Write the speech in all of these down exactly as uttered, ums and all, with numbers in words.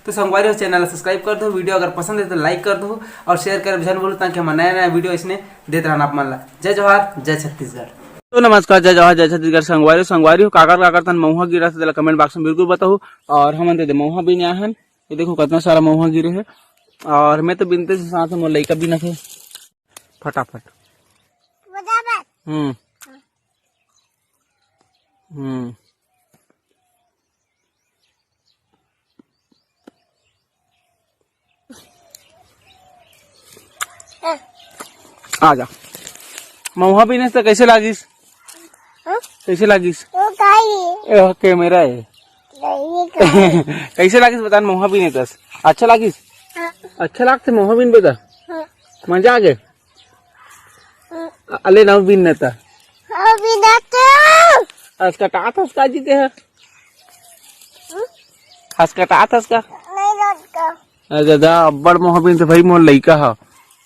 तो संगवारी हो, चैनल ला सब्सक्राइब कर दो, वीडियो अगर पसंद है तो लाइक कर दो और शेयर करे झन भूलू, ताकि हम नया नया वीडियो इसने देत रहना आप मन ला। जय जोहार, जय छत्तीसगढ़। तो नमस्कार, जय जोहार, जय छत्तीसगढ़। संगवारी हो, संगवारी हो, काकर काकर तन महुआ गिरा से तेला कमेंट बॉक्स में बिल्कुल बताओ। और हमन दे दे महुआ बीने आहन, ये देखो कितना सारा महुआ गिरे है। और मैं तो बीनते से साथ में मोर लइका बीनत हे। फटाफट। फटाफट। हम्म। हम्म। आ जा। महुआ बीने से कैसे लागिस? हाँ? कैसे लागिस? वो काई? ए, कैमरा है। नहीं, काई? कैसे लागिस बता न, महुआ बीने तस? अच्छा लागिस? हाँ। अच्छा लागथे महुआ बीनबे त? हाँ। मजा आ गे? हाँ। अले ना बीन न त। हाँ, बीना तो। हस कटात हस का जीते है? हाँ? हस कटात हस का? नहीं लटका। अरे दादा, अब्बड़ महुआ बीनथे भाई मोर लइका ह।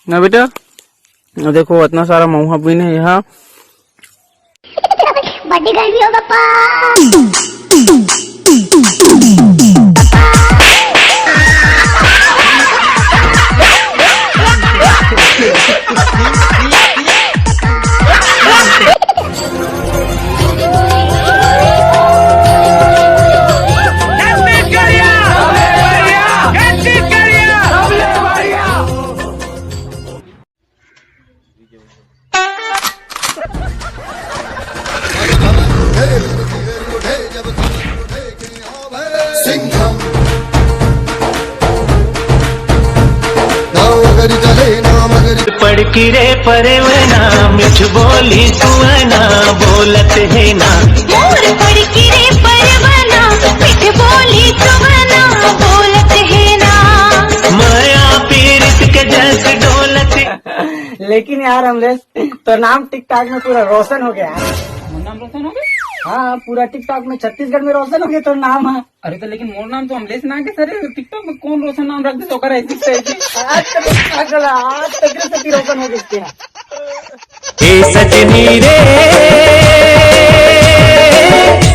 ना बेटा, देखो इतना सारा महुआ बीने हे यहाँ। बड़ी गर्मी हो बापा। सिंघम। ना मगर चले, ना मगर। पड़की रे परवना, मिठ बोली सुवना, बोलत हे ना। मोर पड़की रे परवना, मिठ बोली सुवना, बोलत हे ना। माया पीरित के जस डोलत। लेकिन यार अमलेश, तो नाम टिकटॉक में पूरा रोशन हो गया। मोर नाम रोशन हो गया? हाँ, पूरा टिकटॉक में छत्तीसगढ़ में रोशन हो गया तो नाम है। अरे तो लेकिन मोर नाम तो अमलेश ना के सर, टिकटॉक में कौन रोशन नाम रख दे तो कर ऐसी से ऐसी। आज तक, आज तक, आज तक से रोशन हो गया। ए सजनी रे,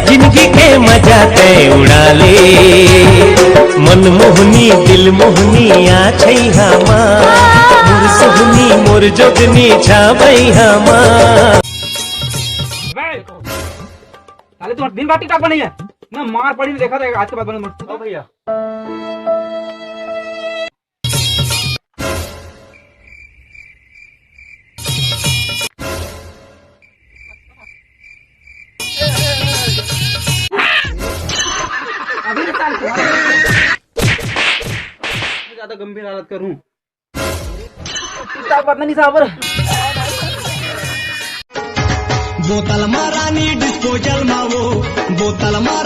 जिंदगी के मजा तै उड़ा ले। मन मोहनी, दिल मोहनी, आ छैहा मा। मोर सोहनी, मोर जोगनी, छा बैहा मा। बे, साले तुम्हारा दिन भर टिकटॉक बनाई है ना, मार पड़ी में देखा था आज के बाद बंद मत। ओ भैया। अभी निकाल के। ज्यादा गंभीर हालत करूं। टिकटॉक पर नहीं साबर। बोतल मा रानी डिस्पोजल मा वो, बोतल मा